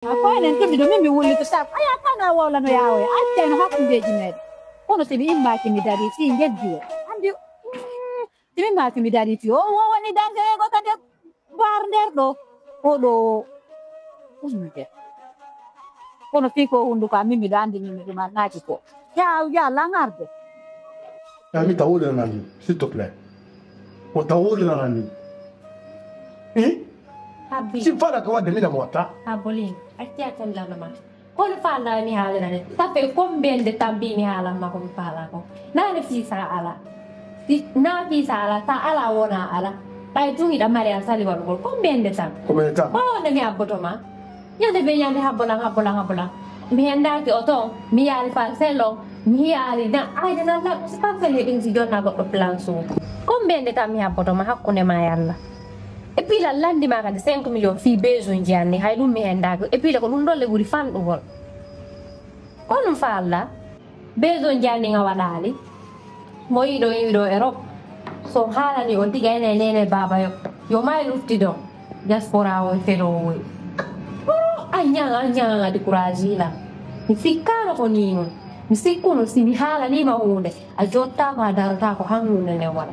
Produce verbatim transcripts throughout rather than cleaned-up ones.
A ko enen tun ɗo min mi wullito sab. Aya kana wawlano yawo. Accayno hakkundeji meɗen. Kono si mi immaki mi dari si ngeddi o. Andi mm, si mi immaki mi dari ti o o woni dande ego kade bar nder ɗo. O ɗo o. Ummude. Kono fii ko hunduko am min miɗo andi min miɗo mannaki ko. Ya ya langarde. Ami tawulirana ni, s'il te plaît. Ko tawulirana ni. Eh? Habbi, Si fala ko wadde mina mo watta. Habbolin, acci a tellano ma. Kono faalaa mi haalira de. Safe ko mbende tambi mi haalan ma ko mi faalaa ko. Naane fiisa ala. Si na fiisa ala, sa ala wona ala. Ɓay tun hiɗa mari a sali waɗugol. Ko mbende tan. Ko mbende tan. Ko wonde mi habboto ma. Ñande be ñande habbolan habbolan habbolan. Mi hendaaki o ton. Mi yaali parcelle on. Mi yaali na ayde na la si parcelle ɗin si jonna goɗɗo plan suudu. Ko mbende tan mi habboto ma hakkunde ma yalla. Et puis la landi ma kadi cinq millions fii besoin ji anni hay ɗum mi hendaaki. Et puis la ko ɗum ɗolle ɓuri fanɗugol. Ko ɗum faalɗa? Besoin ji anni nga waɗaali. Mo yiɗo yiɗo Europe. So haalani on tiga ene nene baba yo. Yo may lufti ɗon. Diaspora on fero woy. Oh, a ñaŋa a ñaŋa décourage la. Mi sikkano ko ni non. Mi sikkuno si mi haalanima hunde a jotta ko a darata ko han hunde nden waɗa.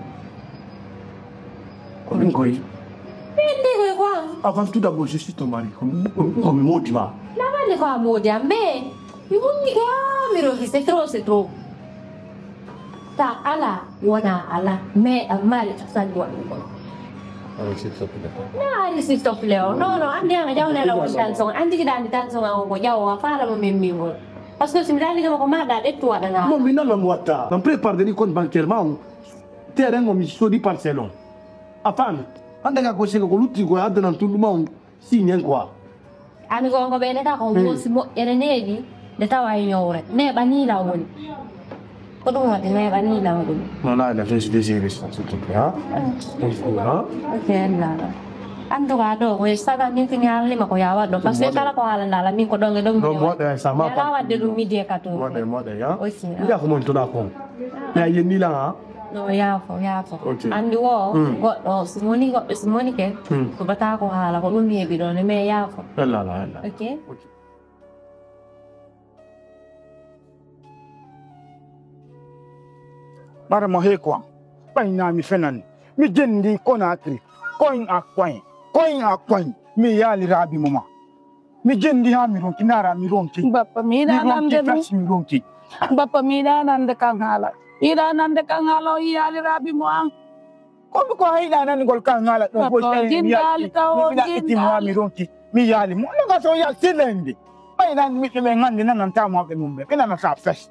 Ko min koy. Ɓen nde koy ko an. Avant tout d'abord, je suis ton mari. Ko ko mi modi ma. Nawande ko a moodi am mais mi hunni ko mi rohi c'est trop c'est trop. Ta ala wona ala mais a mari a sali waɗugol. Allez, s'il te plaît. Na ari s'il te plaît o non non andi an a jawnela won tan son andi kiɗa andi tan son an ko ƴawo a faalamo memmingol. Parce que si mi daligama ko maɗa ɗettu waɗana. Mo mi nana mi watta. Nan prépare de ni kon bancairement. Terrain o mi sodi parcelle on. A fami. Hande ka ko sega ko lutti ko addanan tun ɗuma on. Signen quoi. Ani gongo ɓe neta ko mosi moƴƴere neeɓi nde tawa e ñowre neeɓa ni law woni. Ko ɗum waɗi neeɓa ni law woni. Non, là, il a fait des erreurs, s'il te plaît. Hein? Hein? Ok, nana. En tout cas ɗo ko saga min tini haalnima ko yawa ɗo parce que kala ko haalandala min ko ɗon e ɗon Non, moi, eh, ça m'a yala pas. wadde ɗum midi e ka to. Moi, eh, moi, eh, hein? Ok. Il y a comment tout là con. Il y a Yeni là, hein? No yaafo yaafo. Ok. Andi wo Mm. goɗɗo si woni goɗɗo si woni ke Mm. suɓata ko haala ko ɗum heeɓi ɗon mais yaafo. Elle là, là, elle là. Ok. Ok. Ɓara mo heeko am ɓayna mi fenani mi jendi Conakry koyn a koyn koyn a koyn mi yaali raabi mo ma mi jendi ha mi ronki nara mi ronki Bappa mi mi yiɗa nande ronki ɗum. Fes mi ronki Bappa mi yiɗa nande kan haala. Mi yiɗa nande kan haala o yiyaliraɓe mo an. Komi ko a yiɗa nanugol kan haala ɗo Bappa o jindaali taw o mi ɗaɓɓitimo ha mi jindaali. Ronki mi yaali mo no gaso yalti lendi ɓay nan miɓɓe ɓen hande nanantamo haɓe mum ɓe ɓe nanata fes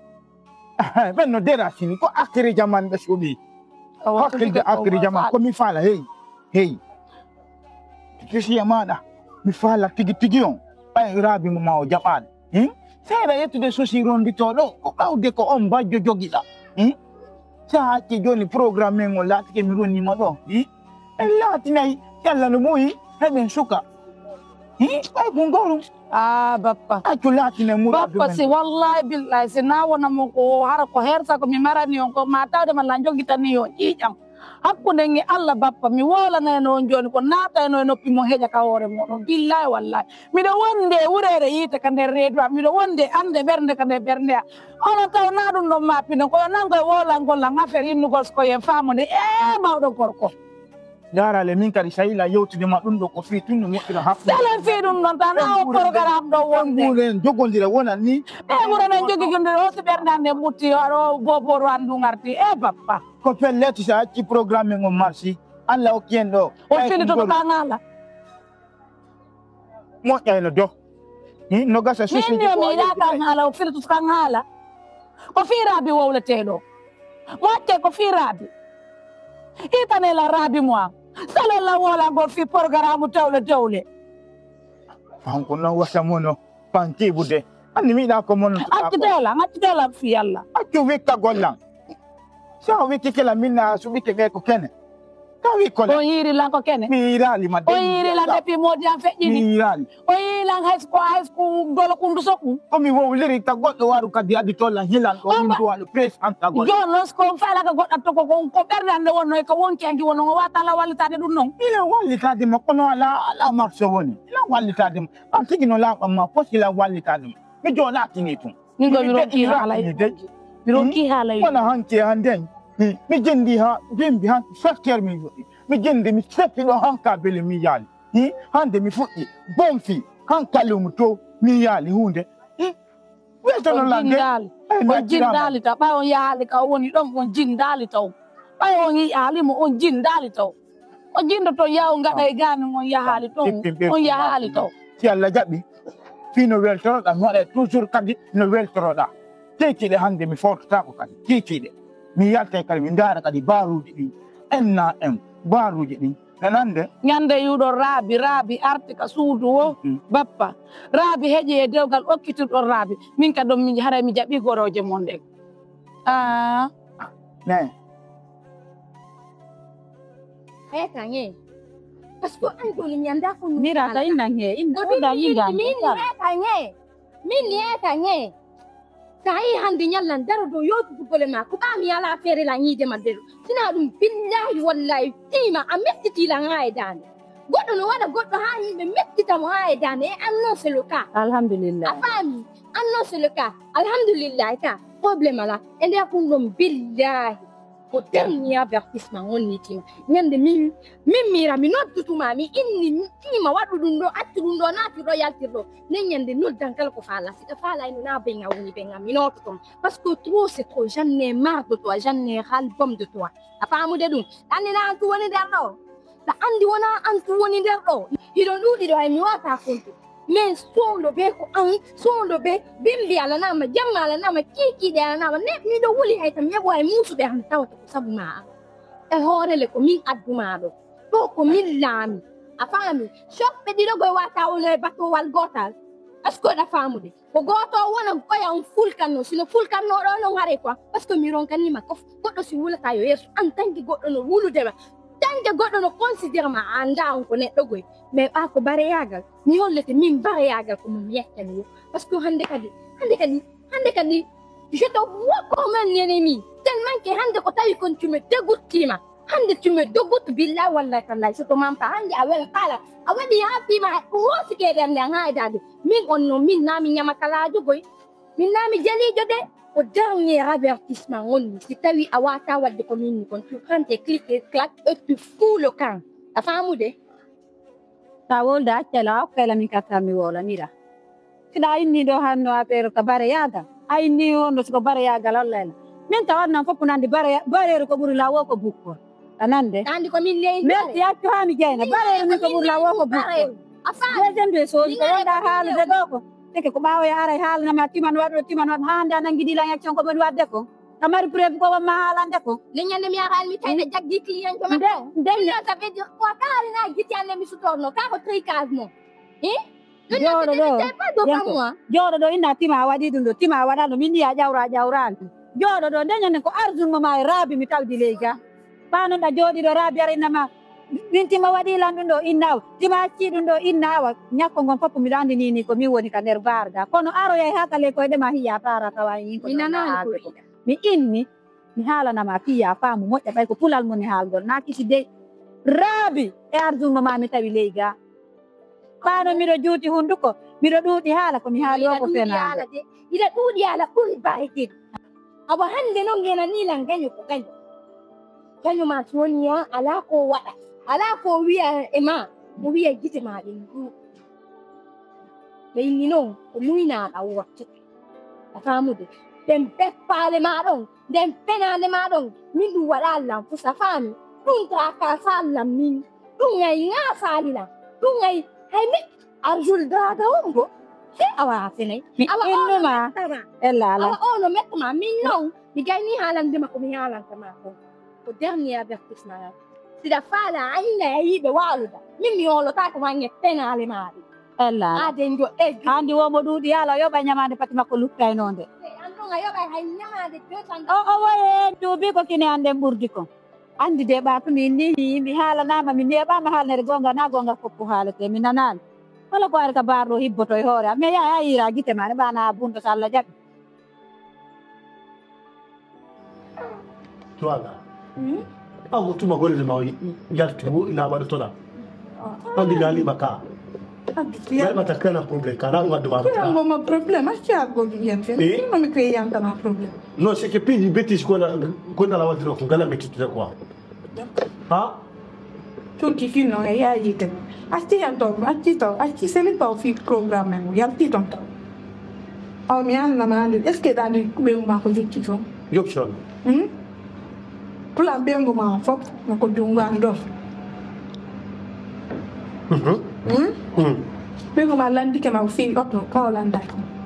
ɓen no derasini ko akkiri jaman ɓe suɓi hakkilde akkiri jaman komi faala hey hey kisiya maɗa mi faala tigi tigi on ɓay raabi mo ma o jaɓaɗo hmm? Seeɗa yettude sosi ronditoɗo ko ɓawde ko on bajjo jogiɗa hmm? Sa acci joni programme men on laatike mi ronnima ɗo hmm? En laatinay yalla no ɓuyi heɗen suka hmm? Ɓay ko gorum Ah bappa. Accu laatine muraadu Bappa si wallahi billahi si na wona mo ko hara ko hersa ko mi marani on ko ma tawde ma la jogitani on ƴiƴam. Hakkunde ngi Allah bappa mi wolanayno on joni ko natayno e noppi mo heƴa ka hoore moɗon billahi wallahi. Miɗo wonde e wureere yiite ka nder reedu am miɗo wonde e ande ɓernde ka nder ɓernde am. Onon taw na ɗum ɗon mappino koyo nango e wolangol lan affaire innugol ko yen famude e mawɗo gorko. Darale min kadi sayila yewtude ma ɗum ɗo ko fii tun no moƴƴira hakkunde. Salen fii ɗum ɗon tan awo programme ɗo wonde. Ɓuren jogodira wonan ni. E ɓuren en jogigondira o si ɓernde hande mutti aɗo boboru andu ngarti e bappa. Ko pellet sa acci programme en on marsi Allah hokki en ɗo. O fini to ka ngala. Moƴƴa eno do. No gasa susuji. Min mi yiɗa ka ngala o fini to ka ngala. Ko fii raabi wowleteɗo. Mo acce ko fii raabi. Hitane la raabi mo am. Sale la wola ngol fii porogaramu tewle tewle. Hanko non wasa mono pantibude. Anni mi yiɗa ko mono. Accitela, accitela fii Allah. Accu wikka gollan. Sa wikkike la minna suɓike ɓe ko kene. Tawi ko O yiiri lan ko kene. Mi yiiraali ma. O yiiri lan depuis moodi an feƴƴini. Mi yiiraali. O yiiri lan hay ko hay ko dolo kundu soku. Ko mi wowliri ta goɗɗo waru kadi adi to lan hilan ɗo ɗum duwaɗo pres an ta goɗɗo. Yo non ko fala ka goɗɗa to ko ko ɓerde ande wonno e ka wonki angi wonno o wata la wallitade ɗum non. Ila wallitade mo kono ala ala marso woni. Ila wallitade mo. An tigi no laɓa ma fosi la wallitade mo. Mi joɗatini tun. Min ɗo mi rokki haalay. Mi rokki haalay. Wona hanki hande. Mi jindi ha bimbi hanki softer mi joɗi. Mi jindi mi setti ɗo hanka bele mi yaali. Hande mi fuɗɗi bonfi hanka lumu to mi yaali hunde. Weltono lande. On jindaali taw ɓay on yahaali ka o woni ɗon on jindaali taw. Ɓay on yi'aali mo on jindaali taw. O jindo to yaw ngaɗa e gaami on yahaali ton. On yahaali taw. Si Allah jaɓi. Fii no weltoroɗaa mi waɗay toujours kadi no weltoroɗaa. Kiikiiɗe hannde mi fowtotaako kadi kiikiiɗe. Mi yaltay kadi mi ndaara kadi baaruuji ɗin. Enna en baaruuji ɗin. Nanande. Ñande yuɗo raabi raabi arti ka suudu wo bappa. Raabi heƴi e dewgal okkitirɗo raabi. Min ka ɗon mi haray mi jaɓi gorooje mon ɗen. Ah. Ne. Eka nge. Parce que an joni mi anda ko mi. Mira ta inna nge inna oda inga. Min eka nge. Min eka nge. Sa yi hande ñallan daro do yotu gole ma ko ba mi ala fere la ñide ma dero. Sina ɗum billahi wallahi tima a mettiti la ngaye dande. Goɗɗo no waɗa goɗɗo ha yimɓe mettita mo ha e dande e annon c'est le cas. Alhamdulillah. A faami annon c'est le cas. Alhamdulillah ka problème ala e nder ɗum ɗon billahi. Ko dernier avertissement wonnitima ñande min min mira mi noddutuma mi inni tima waɗu ɗum ɗo accu ɗum ɗo natirɗo yaltirɗo nden ñande noddan kala ko fala siɗa falay no na benga woni benga mi nototom. Parce que trop c'est trop j'en ai marre de toi j'en ai ras le bol de toi. A famude ɗum annina an tu woni nder ɗo. Ɗa andi wona an tu woni nder ɗo. Hiɗon ɗuɗi ɗo hay mi wata kontu. Mais sondo be ko an sondo be bimbi alanama jamma alanama kikiɗe alanama ne miɗo wuli hay tam yeɓo hay musuɓe hande tawata ko sabu ma an. E hoorele ko min addumaɗo ɗo ko min laami. A faami shoppe ɗiɗo goy wata wono e batowal gotal. Est ce que ɗa famude? Ko goto o wona goya on fulkanno sino fulkannoɗo non haray quoi. Parce que mi ronkanima kof goɗɗo si wulata yo yeeso an tanki goɗɗo no wuludema. Tanke goɗɗo no considéré ma a anda on ko neɗɗo goy. Mais ɓa ko bareyagal mi hollete min bareyagal ko mo mi yettani yo. Parce que hande kadi hande kadi hande kadi je te vois comme un ennemi. Tellement que hande ko tawi kon tu me dégoutima. Hande tu me dégouti billahi wallahi tallahi soto mampa hande a wel kala a waɗi ha pima ko hosi keɗerde an ha e dade. Min on no min nami ñama kalajo goy. Min nami jalijo de. Ko dernier avertissement wonni si tawi a wata wadde ko minni kon tu prends tes clics et claques et tu fous le camp. A famude? Sa wolde accayla a okkayla min katta mi wolanira. Siɗa inni ɗo hanno affaire ka bareyagal a inni on ɗo siko bareyagal allayla. Min tawannan fof nandi bareere ko ɓuri lawo ko bukkol. A nande? Andi ko min leydi. Merci accu ha mi jeyna bareere min ko ɓuri lawo ko bukkol. Deuxième des choses ko wonɗa haalude ɗo ko seke ko ɓawo ya aray haalanama timan waɗo timan waɗo ha hande a nangi ɗilan action ko ɓen wadde ko. A mari preuve ko wamma haalande ko. Nde ñande mi ara mi tawde jaggi client ko makko. Nde nde ça veut dire quoi? Ka ari na giti ande mi sutorno ka ko tricage mo. Eh? Nde ñande mi tawde pas de moi. Jooɗo ɗo inna tima a waɗi ɗum ɗo tima a waɗano min ni a ƴawra a ƴawrani. Jooɗo ɗo nde ñande ko arjun mo ma e raabi mi tawdi ley ga. Ɓa noon ɗa jooɗi ɗo raabi ara inna ma. Min tima waɗi lan ɗum ɗo inna awa tima acci ɗum ɗo inna awa ñakko ngon fof miɗo andi nini ko min woni ka nder barda kono aroyay ha ka ley koyɗe ma hiya para tawa yin ko mi nanani ko mi inni mi haalanama fiya faamu moƴƴa ɓay ko pulal moni haalgol na kisi dey raabi e arjungo ma mi tawi ley ga pano miɗo juuti hunduko miɗo ɗuuɗi haala ko mi haali o ko fenaade. Ina ɗuuɗi haala ɓuri bayde awa hannde noon ngenani lan gaño ko gaño gaño ma si woni ya alaa ko waɗa alaa ko wiya e ma o wiya gite ma ɗen ɗuuɗi ɓe inni noon ko muynaaɗa wottete a faamude ɓen beppaale ma ɗon nden penaande ma ɗon min ɗum waɗaali lan fusa faami ɗum takasaali lan min ɗum ŋay ŋaasaali lan ɗum ŋay hay mi arjul daraga wongo he awa fenay mi innuma ella ala awa ono mettuma min non mi gayni haalandema ko mi haalantama kon ko dernier avertissement siɗa faala a inna e yiɓe waluda min mi holotako ma ŋe penaale maɗe ella ala aden jo e handi womo ɗuuɗi ala yoɓa ñamande pati makko luttaynode an ɗon a yoɓa hay ñamande o o woye duubi ko kine an ɗen ɓurdi kon Anndi de ɓaatu min ni, mi haalanaama, mi neeɓaama haalnere goonga, na goonga fof ko haalete, mi nanaani. Kala ko ari ka baarɗo hibboto e hoore am, mais yaa, yaa yiira gite ma, ne ɓaana a bunɗo so Allah jaɓi. Tuwaga. Awo tuma golle ma yalti wo ina waɗa tola. Andi mi alima ka. Yalma ta kana problème kana ngadu ma. Ko mo ma problème a ci a go yente. No mi ko yanta ma problème. Non, c'est que puis bêtise ko la ko la wadi ko ngala metti quoi. Ha? Tutti fino a yayite. Asti anto, asti to, asti seli pa fi programme mo, yalti ton to. Aw mi an na mali, est-ce que dani be ma ko jutti to? Yoption. Hmm? Pula be ma fop, mo ko dunga ndo. Mhm. Hmm? Hmm. Be ma landi ke ma fi oto, ka landa.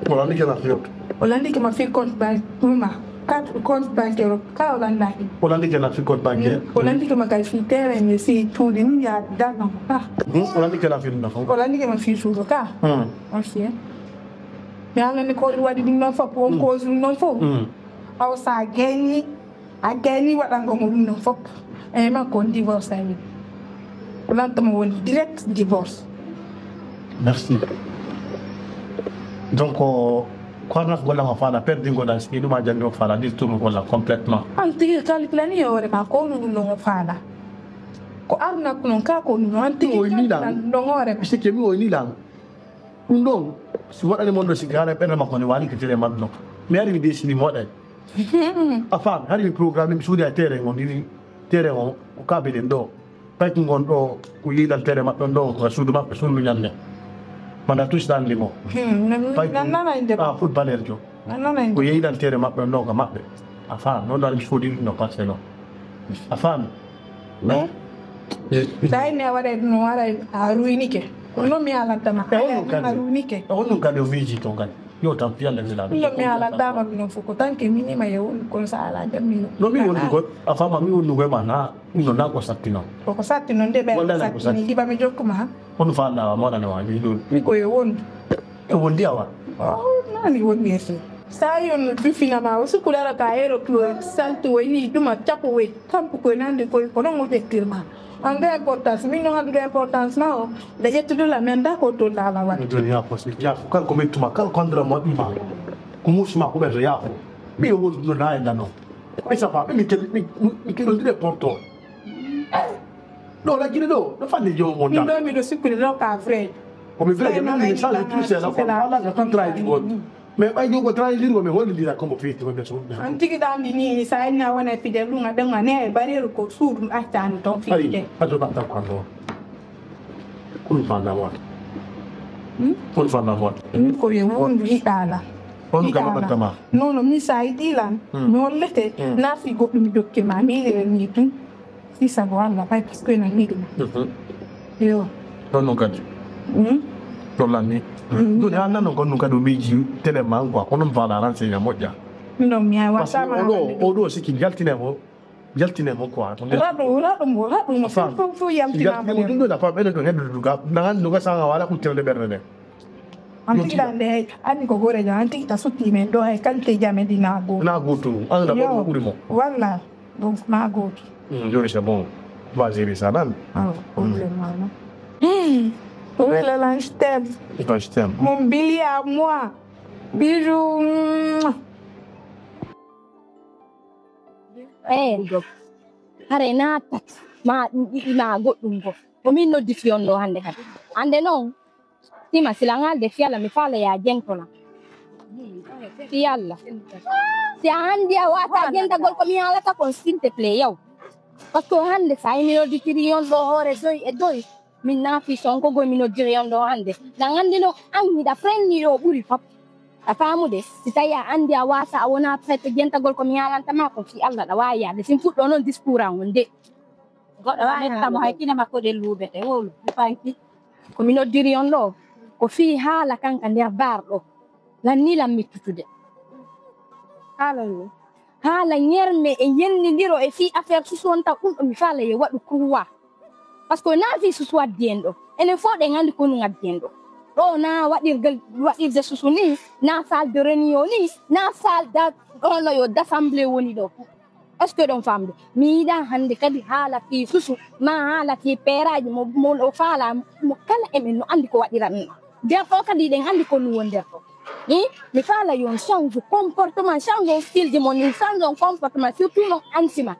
Wala ni ke na fi oto. Olandi ke ma fi compte bancaire ma. Carte compte bancaire ka Olandi. Olandi ke na fi compte bancaire. Olandi ke ma ka fi terrain ni si tudi ni ya dana. Ah. Hmm, Olandi ke na fi na fo. Olandi ke ma fi su ka. Hmm. Osi. Ya la ni ko wadi dum na fo ko ko na fo. Hmm. Aw sa geni. A gayni waɗango mo ɗum ɗon fof. Eyi makko on divorce a wi. Lantama woni direct divorce. Merci. Donc ko ko arnata gollama faala perdingoɗa si ɗuma janngi o faala dirtu mo golla complètement. An tigi calculani e hoore ma ko ɗum ɗum ɗon o faala. Ko arnat noon ka ko ɗum ɗon an tigi calculani ɗum ɗon hoore ma. Sike mi o ni lan. Ɗum ɗon si waɗani mon ɗo sike haala ɓernde makko ne waali ko tele maɓɓe ɗon. Mi ari mi desini mi waɗani. A faami hari mi programme mi suuɗi a terrain on ini terrain on ko kabiɗen ɗo payki ngon ɗo ko yiilan terrain maɓɓe on ɗo ko suudu maɓɓe suudu ñande manda tusiɗan limo payki a foot valeur jo ko yeyilan terrain maɓɓe on ɗo ko maɓɓe a faami noon ɗo ari mi soodi ɗum no parcelle on a faami mais tawi mi a waɗay ɗum wara a ruynike ko noon mi alantama a ruynike on ɗum kadi o miiji to kadi Yo tan fiyande mi laami. Ɗum mi ala dama mi non fuko tanke mi ni ma ye won kon sa ala jammi. No mi won ko a fama mi won ko ma na ɗum no na ko sattino. Ko ko sattino nde ɓe sattini liba mi jokku ma. On fa na ma na wa mi ɗum. Mi ko ye won. E won dia wa. Na mi won mi esi. Sa yon du fina ma o sukula ra ka ero tu saltu woni duma chapo we. Kampu koye nande koye ko ɗon o ƴettirma. An ga importance min noon anndude importance ma o nde ƴettude la min nda ko tolla ala waɗi. Joni ya fosi ya ko kanko min tuma kala ko andira mo ɗima ko musuma ko ɓerto ya fo mi o wonduno na e nano ko isa fa ɓe mi tel mi mi kelondire porto ɗo la gine ɗo ɗo fande jomo mo min ɗo miɗo sikkude ɗo ka vrai ko mi vrai mi mi change plus c'est la ko ala ka contrat ɗi on Mais ɓay jogo tan e lirgo mi hollidira komo feeti ko nder suuɗi. An tigi ɗa anndi ni sa enna wona e fidel ɗum a ɗon a ne e bareeru ko suudu ɗaccani ton fidde. Ajo ɗaɗɗa ko ɗo. Kun fanda won. Kun fanda won. Min ko ye wondu yiɗala. On ka waɗata ma. Non non min sa yiɗilan mi hollete na fi goɗɗum jokke ma mi yiɗiren ni tun. Sisa ko Allah fay parce que na yiɗi ma. Yo. Ɗon non kadi. Ɗon lanni. Ɗum ha nan non kon ɗum kadi o miiji télé ma quoi kono mi faala renseigné moƴƴa. Non mi a wasama. Oɗo oɗo sikki jaltine mo jaltine mo quoi. Raɗo raɗo mo raɗo mo fof fof yaltinama. Ɗum ɗo na fa ɓeɗe ɗo hedde duga na han duga sanga wala ko tewde ɓerde nde. An tigi ɗa nde anni ko gore jam an tigi ta sutti men ɗo hay qualité jam e ɗi na goto. Na goto an na ɓorno ɓuri mo. Walla. Donc, ma goto. Mm, joni c'est bon. Va gérer ça nan. Ah, problème ma non. Hmm. Wela lan je t'aime. Quand je t'aime. Mon billet à moi. Bijou. Eh. Hare na tat ma ɗum ɗiɗi ma goɗɗum go. Ko min noddi fiyon ɗo hande kadi. Hande noon. Sima sila ngal de fiyalla mi faala ya jentona fiyalla si a handi a wata jentagol ko mi haalata kon sinte ple yaw parce que hande sa yimi nodditiri yon ɗo hoore doy e doy min nafi sonko goy mi noddiri yon ɗo hande na gandi no an hiɗa frenni ɗo ɓuri fop a famude si tawi a andi a wasa a wona prête jentagol ko mi haalantama kon fi allah ɗa wawi yaade sin fuɗɗo noon discours an on de goɗɗo wawi mettamo hay kine makko ɗen luuɓete wowlo mi fanki Ko mi noddiri on ɗoo, ko fii haala kan ka nder baar ɗoo, lanni lan mittutude. Haala nde? Haala ɲerme e yennindiro e fii affaire susu on taw ɗum ɗo mi faala yo waɗu kurwa. Parce que naa fii susu addi en ɗoo. Enen fof ɗen anndi ko ɗum addi en ɗoo. Ɗoo naa waɗirgal waɗirde susu nii, naa salle de réunion nii, naa salle da ɗoo no yo d'assemblée woni ɗoo. Est-ce que ɗon famde? Mi yiɗa hannde kadi haala fii susu, ma haala fii peeraaji mo, mo o faala, mo kala e men no anndi ko waɗiran. Nder ɗo kadi ɗen anndi ko luwo nder ɗo. Hmm? Mi faala yon change comportement, change on style ji mon, change on comportement, surtout non ansima.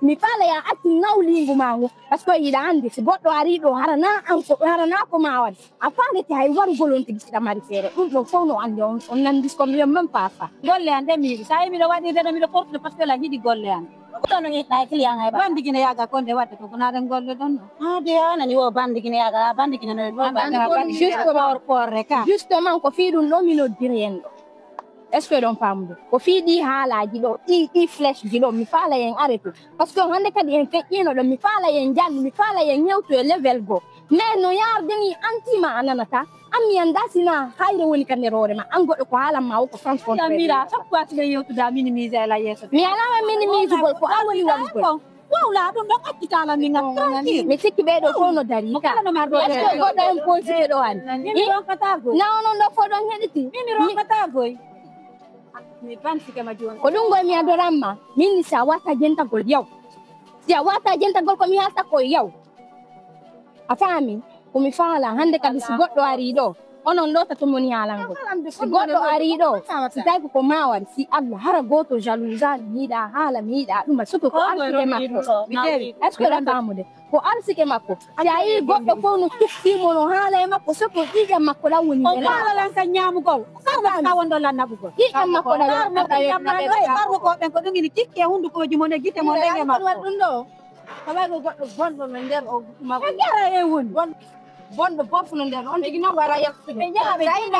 Mi faala ya accu nawlingu ma ngu, parce que yiɗa anndi si goɗɗo ari ɗo, hara na an ko, hara na ko ma waɗi. A faalete hay warugol on tigi siɗa mari feere. Ɗum ɗon fof no anndi on, on nanndi ko mbiyon même pas ça. Golle an ɗe mi yiɗi. Sa yi miɗo waɗirde ɗo, miɗo fortude parce que la yiɗi golle an. Ko ɗon no yiɗɗa e client hay ba. Bandi gine yaga konde wadde ko kuna ɗen golle ɗon no. Ah, de a nani wo bandi gine yaga, bandi gine no. Justement, porre ka. Justement, ko fii ɗum ɗo mi noddiri en ɗo. Est-ce que ɗon faamude? Ko fii ɗi haalaaji ɗo, ɗi, ɗi flèche ji ɗo, mi faala en arrêté. Parce que hannde kadi en feƴƴiino ɗo, mi faala en janngi, mi faala en hewtu e level go. Mais no yaarde ni an tima a nanata, an mi annda sina hayre woni ka nder hoore ma, an goɗɗo ko haalan ma o ko sens contraire. Mira, chaque fois si ɓe yewtuda minimise e la yeeso. Mi alama minimise gol, ko an woni waɗugol. Wawla ɗum ɗon accitala min ngat tranquille. Mi sikki ɓe ɗo fof no dari ka. Est-ce que goɗɗo en posé ɓe ɗo an? Min mi ronkata goy. Na onon ɗo fof ɗon heɗiti. Min mi ronkata goy. Mi bansike ma joni. Ko ɗum goy mi adoran ma. Min ni sa wata jentagol yaw. Si a wata jentagol ko mi haalta ko yaw. A faami? Ko mi faala hannde kadi si goɗɗo arii ɗo, onon ɗo tato moni haalangol. Si goɗɗo arii ɗo, si tawi ko ma waɗi, si Allah hara gooto jalousa, mi yiɗa haala, mi yiɗa ɗuma, surtout ko arsike makko. Est-ce que ɗa faamude? Ko arsike makko. Si a yii goɗɗo fof no sukki mo, no haala e makko, surtout ƴiiƴam makko ɗan woni. O faala lan sa ñaamugol. Sa wonɗo lan naɓugol. Ƴiiƴam makko ɗan woni. Ko ɗum ini tikke hundukoji mon e gite mon ɗen e makko. Ɗum ɗo. Tawa ko goɗɗo bonɗo no nder o ma. O jara e woni. Bon-, bonɗo bof no nder. On tigi noon wara yaltude. Ɓe njaha ɓe jeyna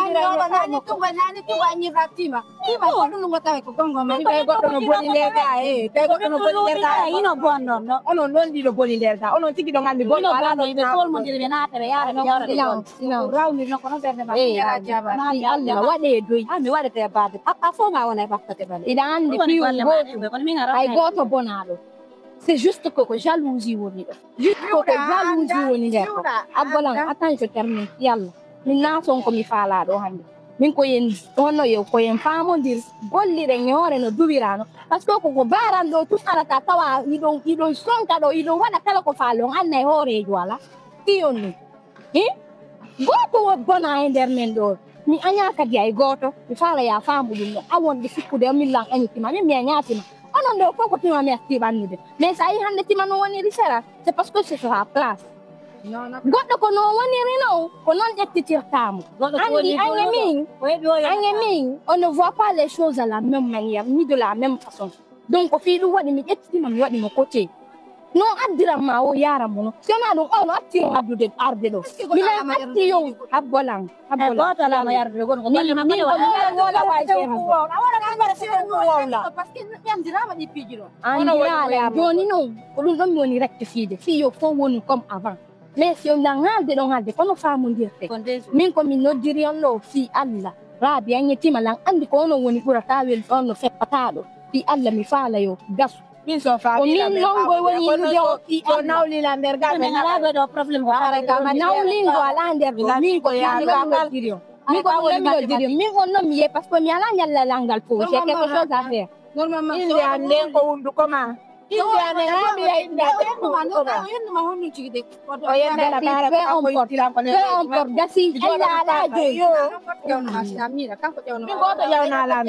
nani tuba, nani tuba ñifa tima. Tima ko ɗum ngo tawe ko gongo ma. Tawi goɗɗo no boni nder ga, eh. Tawi goɗɗo no boni nder ga, eh. Ino bonno, no. Onon noon ɗiɗo boni nder ga. Onon tigi ɗo nganndi bonno ala bonno, ɓe tolmondiri, ɓe naata, ɓe yaara, ɓe yawra, ɓe non, non. Rawni non ko non ɓerde ma. Eh, Allah waɗe doy. Ah, mi waɗete baade. A, a fo ma wona e ɓakkate bale. Iɗa anndi piw goto. Hay goto bonaɗo. C'est juste que ko jalousie woni ɗo. Juste que ko jalousie woni nder ɗo. Abbolan, attends, je termine. Yalla. Min na son ko mi faala ɗo hannde. Min ko yen, honno yo, ko yen faamondir, golliren e hoore no duwirano. Parce que ko, ko baran ɗo tun arata tawa iɗon, iɗon sonka ɗo, iɗon waɗa kala ko faalon, anna e hooreejo ala. Fiyon ni. Hi? Gooto wo bona e nder men ɗo. Mi aña kadi hay gooto. Mi faala ya faamu ɗum no. A wonde sikkude o min lan añitima. Min mi añatima. Onon ɗo fof ko tima mi atti ɓannude. Mais sa yi hannde tima no woniri sera, c'est parce que c'est sa place. Goɗɗo ko no woniri no, ko noon ƴettitirtaamo. Anndi, ange min, ange min, on ne voit pas les choses à la même manière, ni de la même façon. Donc, ko fii ɗum waɗi mi ƴettitima, mi waɗi mo côté. No addiran ma o yaran mo no. Si wonaa ɗum, o no atti o addude, arde ɗo. Minan atti yo habbolan, habbolan. Gooto alaa mo yardude, gooto ko golle makko. Min, min ko ɗum wala wawi seerande. Parce que ɓe anndiraama ɗi piiji ɗo. Anndiraale, jooni noon, ko ɗum ɗon mi woni rectifiede. Fii yo fof wonu comme avant. Mais si on ɗan haalde ɗon haalde, kono faamondirte. Min ko min noddiri on ɗo, fii Allah. Raabi, an yettima lan, anndi ko onon woni ɓurata welde, on no feppata ɗo. Fii Allah, mi faala yo gasu. Min so faami. Ko min non goy woni yiɗude o fii Allah. Nawlina nder gal. Min alaa goy ɗo problème ko arata kam. Nawlingo alaa nder ɗo. Min ko fii Allah mi noddiri on. Min ko ɗum mi noddiri on. Min on non mi yehi, parce que mi alaa ñalla langal fof. J'ai quelque chose à faire. Normalement, inde an nden ko hunduko ma. Inde an nden haa mi yahi inde an nden ko hunduko ma. O yennuma, o yennuma honɗum tigi de. O yennana baara ko on porte. Peu importe, gasi, ella alaa joyi. Kanko ƴewno. Min gooto ƴewna lan.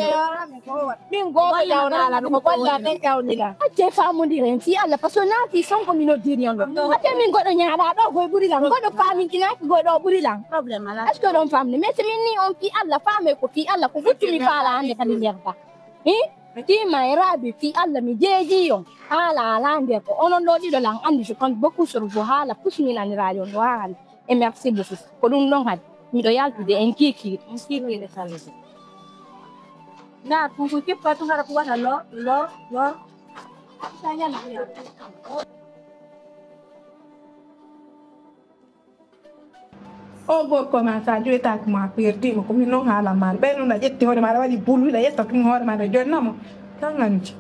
Min gooto ƴewna lan, ko golle amen ƴewnira. Acce faamondiren fii Allah, parce que naati son ko mi noddiri on ɗo. Acce min goɗɗo ñaaɗa ɗo koye ɓuri lan, goɗɗo faaminkinaki koye ɗo ɓuri lan. Problème alaa. Est-ce que ɗon famde? Mais si min ni on fii Allah, faame ko fii Allah, ko ɓuttumi faala hannde kadi nder ka. Hi? Tima e Rabi fii Allah mi jeeji on. Haala alaa nder ko onon ɗo ɗiɗo lan anndi, je compte beaucoup sur vous, haala pusminaniraaɗi on ɗo haa hannde. Et merci beaucoup. Ko ɗum ɗon hadi. Miɗo yaltude en kiikiiɗe. En kiikiiɗe sallude. Ndaa, ɗum ko kippa tun haɗa ko wata lor, lor, lor. Sa yaltu, yaltu. O gorko ma, sa joytaaki mo, a perdi mo. Ko min non haala ma. Ɓay non a ƴetti hoore ma, aɗa waɗi bulu, aɗa ƴetta tun hoore ma, aɗa jonna mo. Tan anndi.